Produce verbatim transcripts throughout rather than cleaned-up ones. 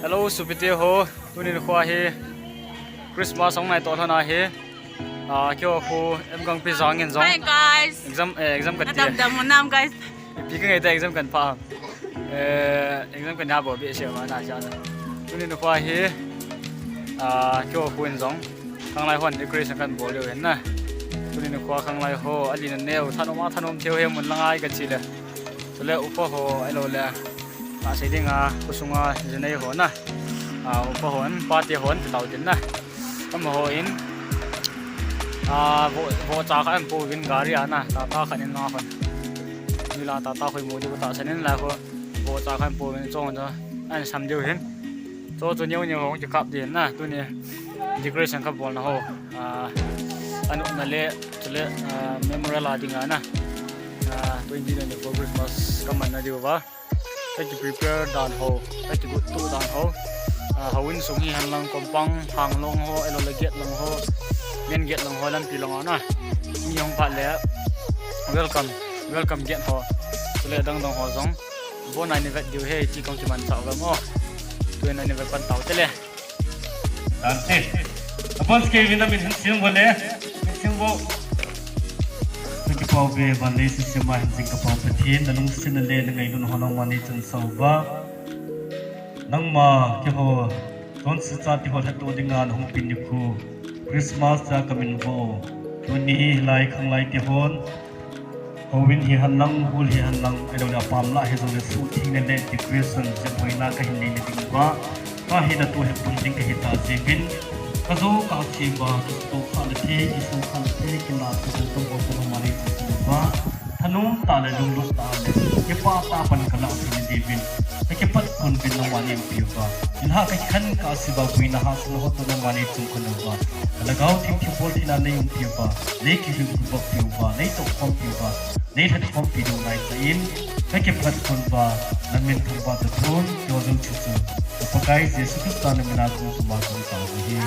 Hello, sopite ho. Tuni nikho hi Christmas hung nai toh lhon ahi. Ah, keiho khu M Gangpi jangin jong. Hi, guys. Exam, eh, exam kati. Adam dam nam, guys. Ipi kangai ta exam kan pha. Eh, exam kan ya bo be se ma na ja na. Tuni nikho hi, ah, keiho khu in jong. Khanglai hon decoration kan bol diu ahin na. Tuni nikho khanglai ho, ali na neo, thanom a thanom thei u hi mun langa i kati le. Chule upa ho, ahilou le. Ka sei dinga, khosunga jinei ho na. Ah, upa hon, pate hon, ti tau tin na. Amaho in, ah, vo, vohcha khat ahin pouvin gari a na, Tata khat in na hon. Nila Tata khoi mu diu tahsan in la ho, vohcha khat ahin pouvin chong jo, ahin sam diu ahin. Cho cho neo neo ho kikap ding na, tuni decoration kabolna ho. Ah, anopna le, chule, ah, memorial a dinga na. Ah, twenty twenty-four Christmas kamanna diu va. Ka kiprepare dan ho, ka kigot to dan ho. Ah, houin sung hihen lang, compound hang lang ho, ahilou le gate lang ho, main gate lang ho, lampi lang ho na. Mi hung phat le, welcome, welcome gate ho. Chule dang dang ho jong. Bon a invite diu ahi, ti kong kimanchah u vem o. Tun a invite pan tau te le. Dante. Apon Kevin na min hin sim bo le. Min sim bo. Ka kipah uve, van le sisi ma hin jing ka pau Pathen, na lungset na le na ngailutna ho nangma nei chansah uva. Nangma keiho, chonse chate ho lhatdoh dinga na hung peh nikho. Christmas a ka min vo. Tuni hi lai khanglai te hon. Houin hihen lang, hall hihen lang, ahilou le apam lah hijongle suhthengna le decoration jep hoina kahin neina diuva. Ka hina toh hepon ding kahi ta jeh uvin. Ka jo ka che uva, ka to kha le the, ki so kha le the, ki na to ho to ho to nangma nei chansah uva. Thanom tah le lunglut tah le, kipah tah a pan ka lah theina diuvin. Ka kipat khun uvin nangma nei umpi uva. Nilhah ka kikhen kah a se uva, boina hahsatna ho to nangma nei chunkhum uva. Ka lhagao thim thim bol theina nei umpi uva. Nei kihil khum uva, nei tohkhom pi uva. Nei lhatkhompi diu ngai tah in, ka kiphat khun uva, na min thangvah ta thon, keiho jouse chu. Ka Pakai Jesu Christa na min a kong thum a kong tao u ahi.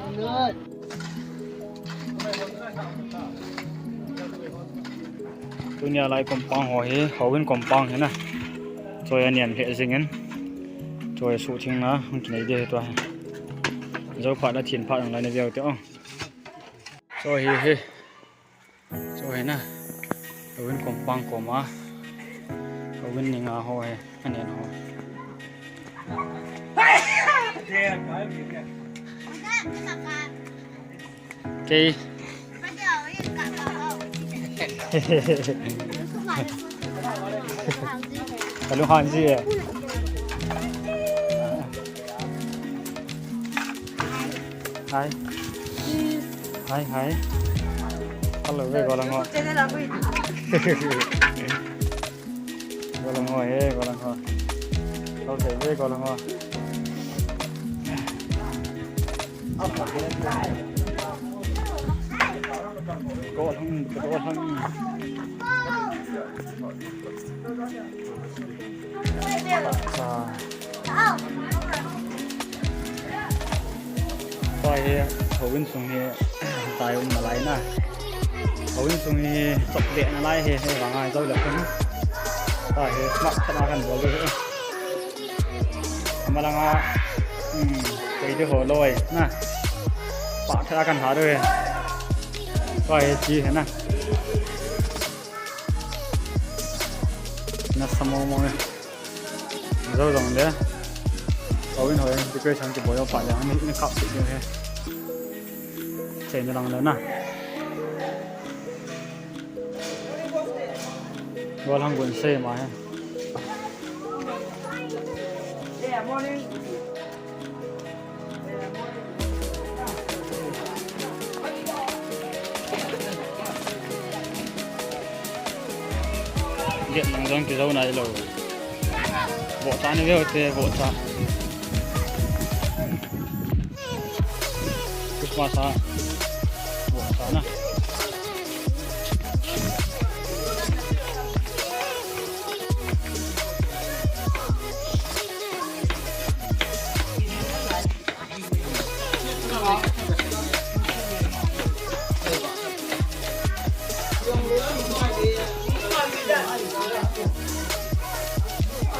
Amen. Tunia lai compound ho hi, houin compound hi na. Choi aniam lheh jingin. Choi suhthengna, hung kinei ding hi tua hi. Jou phat na thin phat ang lai na veu te o. Choi hi hi. Choi hi na. Houin compound koma. Houin ni nga ho hi. Anen ho. Kei. Ka lunghang ji e. Hi. Hi, hi. Hello, ve, golang ho. Golang ho, he, golang ho. Hello, ve, golang ho. Golang, golang. Acha. Tua hi, houin sung hi, tai um nalai na. Houin sung hi, chop deh nalai hi, hi vang a, jou le khun. Tua hi, smart khat a kan bol ding hi. Ama langa, hmm, kei ding ho loi, na. Pah thet a kan ha ding hi. Tua hi, chi hi na. Na samo mo hi. Jou jong le. Houin ho, decoration kibol phat le, ni, ni kap ti he. Che ni lang le na. Golang gun se ma he. Gate lang jong kijou nai lou. Vohcha ni veu te, vohcha. Christmas a vohcha na.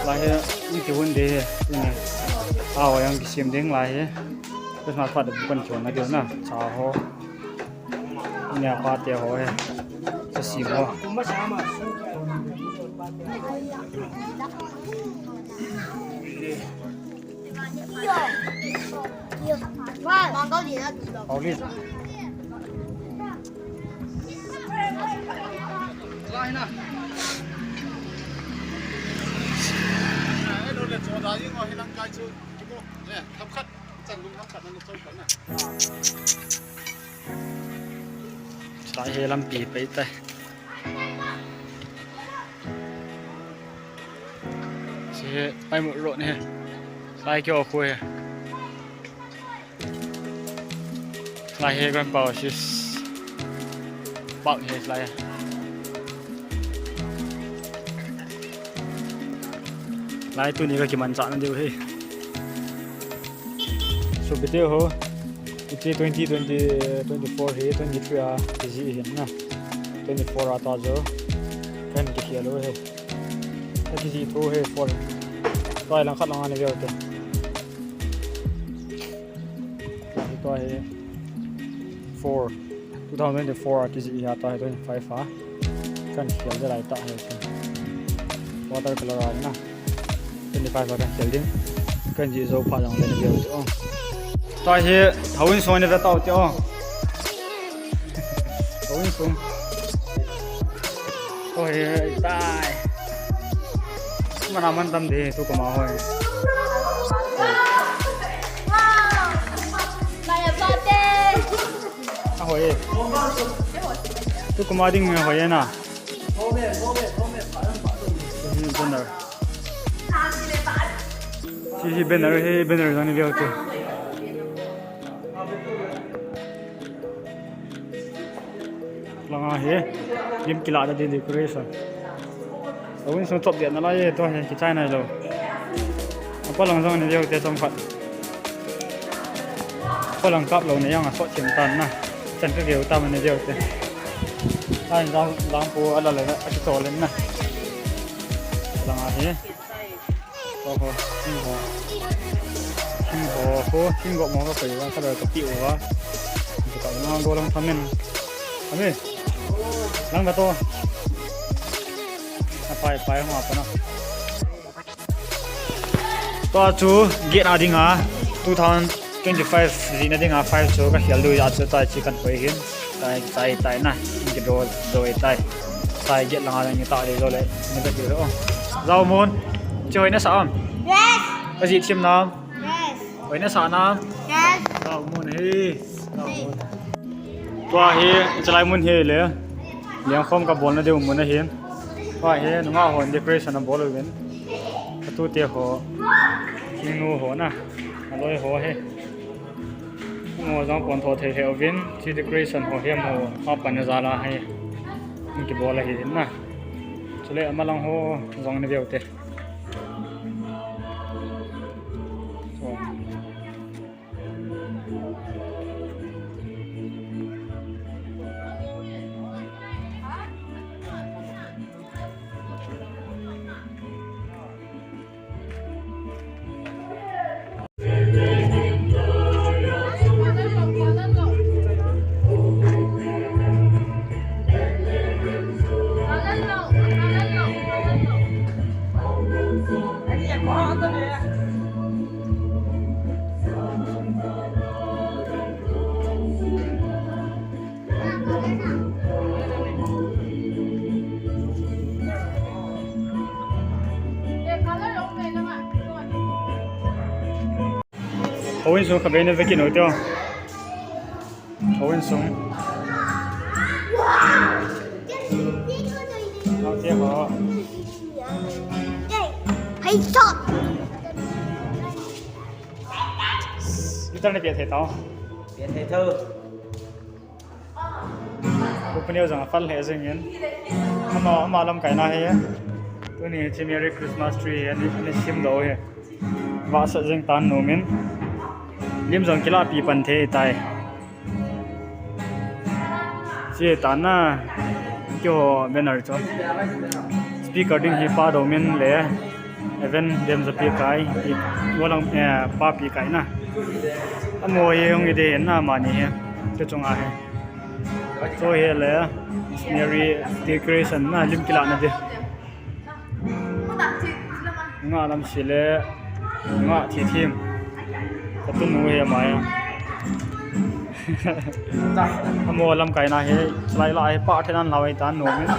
Lai hi, ni kihun ding hi, tuni. Aw, yang kisem ding lai hi. Christmas party bukan cuma dia na, cha ho. Ni apa te ho hi. Sa sem ho. Hao lin. Sa hi lampi pai tai. Hiche hi Paimut Road ahi. Lai kio khu ahi. Lai hi Grandpa Oasis Park ahi lai. Lai tuni kakimanchahna diu ahi. Sopite ho, hiche twenty twenty, twenty-four hi twenty-three a kijih ahin na. Twenty-four a ta jo. Kahin kikhel u ahi. Akijih thou hi four. Tua hi langkhat lang a nei veu hite. Tua hi four. Two thousand twenty-four a kijih ahi, tua hi twenty-five a. Kahin khel ding lai tah ahi. Water color a na. Twenty-five a kahin khel ding. Kahin jih jou phat jongle nei veu hite o. Tua hi houin sung nei ve tau hite o. Houin sung. Oi, tai. Mana man tam ding, tu kuma hoi. Ahoi. Tu kuma ding hoi na. Banner. Hiche hi banner, hi banner jong nei veu hite. Langa hi lim kilah na ding decoration. Houin sung chop deh nalai e, tua hi kichai nailou. Apa lang jong nei veu hite chomkhat. Apa lang kap lou nei jong asot chem tan na. Chan ka veu tam nei veu hite. Tan jong lang pu ala le na, akichol le na. Langa hi. Oho, hing ho. Hing ho, ho, hing go mo ka koi wa, ka da ka pi wa. Ka ta ma go lang thamen. Ame. Lang ka to. A pai, pai ho apa na. Tua chu gate a dinga two thousand twenty-five jihna dinga five chu ka khel diu ahi chu tai chi kan koi hin. Tai, tai, tai na. Ki do, do tai. Tai gate langa ni ta le do le. Ni ka ti o. Jao mun. Chi hoi na sa am? Yes. Ka ji chim nam? Yes. Hoi na sa nam? Yes. Jao mun hi. Jao mun. Tua hi, chulai mun hi le. Lengkhom ka bolna diu mun ahin. Tua hi, nungah hon decoration abol uvin. Ka tute ho. Minu ho na. Aloi ho hi. Ngo jong pon tho thei lheh uvin, chi decoration ho hi amaho, apan jal a hi. Kibol ahi na. Chule amalang ho jong nei veu hite. Houin sung khatvei na vekit u teo. Houin sung. Naote ho. Guitar na pe thei tao. Pe thei tao. Pu Paneo jong aphal lheh jengin. Ama, ama lamkaina hi. Tuni hiche Merry Christmas tree hi, ani, ani sim doh hi. Vahsat jeng tan nomin. Lim jong kilahpi pan thei tai. Hiche tan na. Keiho banner chu. Speaker ding hi Pa Domin le Evan Demjapi kai, i, walang, eh, Pa Pi kai na. Amo ye hung ide na mani he. Te chunga he. So he le scenery decoration na lim kila na de. Nga lam si le nga thi thim. Ka tu nu he ma ya. Amo lamkai na he, lai lai pa thenan lawai tan nu min.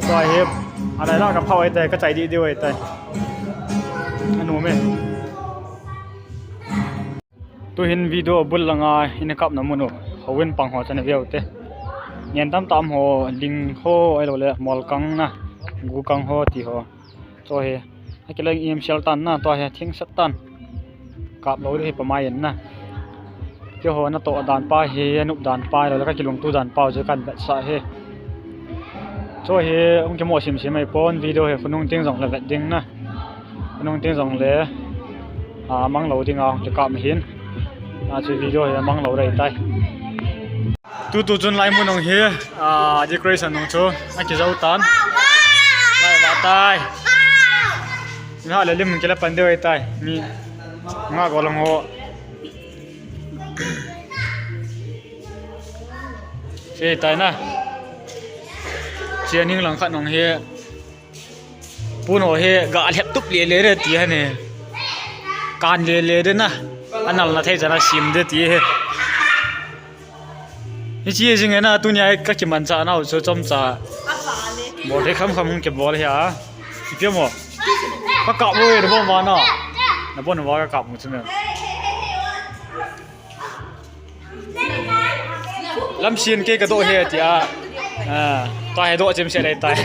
Tua hi, a lai la ka phau ai tai, ka chai di di ai tai. A nu min. Tuhin video bul langa in kap na mun u, houin pang ho chan veu te. Ngen tam tam ho, ling ho, ai lo le, mol kang na, gu kang ho ti ho. Cho he, a kileng im sel tan na, to he, thing sat tan. Kap lo hi pa mai na. Ke ho na to dan pa he, nup dan pa lo le ka kilung tu dan pa je kan vet sa he. Cho he, ung ke mo sim sim ai pon video he, khunung ting jong le vet ding na. Khunung ting jong le, a, mang lo ding a, ke kap hin. A, chu video he, mang lo rei tai. Tu tu chun lai mun ong hi, a, decoration ong chu, a ki zo tan. Lai va tai. Ni ha le lim ki la pan de tai. Ni nga ko long ho. Che tai na. Che ning lang khat ong hi. Puno he ga lhep tup le le re ti ha ne. Kan le le de na. Anal na thei chana sim de ti he. Hichi jing na tunia ka kiman cha na so chom cha. Bol the kham kham hung ke bol he a. Ipi mo. Ka kap mo e, na bon va na. Na bon va ka kap mo chu me. Lamsin ke ka do he tia. Ah, ta he do chem se le tai.